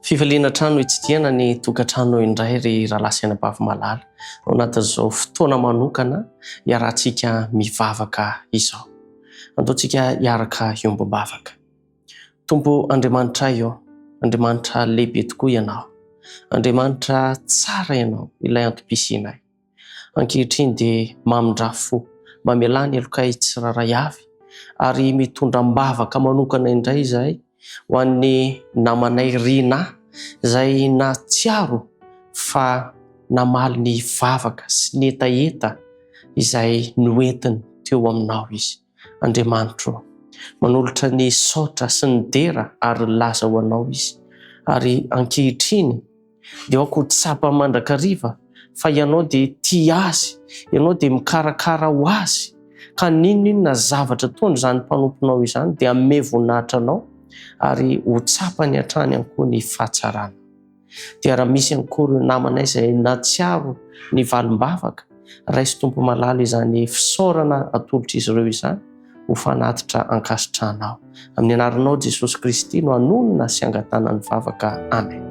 Fifaliana hatrany no hitsidihana ny tokantrano indray ry rahalahy sy anabavy malala, ao anatin'izao fotoana manokana iarahantsika mivavaka izao. Andaontsika hiaraka hiombom-bavaka. Tompo Andriamanitray ô, Andriamanitra lehibe tokoa Ianao. Andriamanitra tsara Ianao, ilay antom-pisianay. Ankehitriny dia mamindrà fo, mamelà ny helokay tsirairay avy, ary mitondra am-bavaka manokana indray izahay ho an'ny namanay Rinah izay nahatsiaro fa namaly ny vavaka sy ny hetaheta izay noentiny teo aminao izy. Andriamanitro ô, manolotra ny saotra sy ny dera ary ny laza ho Anao izy. Ary ankehitriny, dia aoka ho tsapa mandrakariva fa Ianao dia tia azy, Ianao dia mikarakara ho azy, ka n'inon'inona zavatra ataon'izany mpanomponao izany dia hanome voninahitra Anao ary ho tsapany hatrany ihany koa ny fahatsaranao. Dia raha misy ihany koa ireo namanay izay nahatsiaro ny valim-bavaka, raiso Tompo malala izany fisaorana atolotr'izy ireo izany ho fanatitra ankasitrahanao. Amin'ny anaranao Jesosy Kristy no anonona sy angatahana ny vavaka. Amen.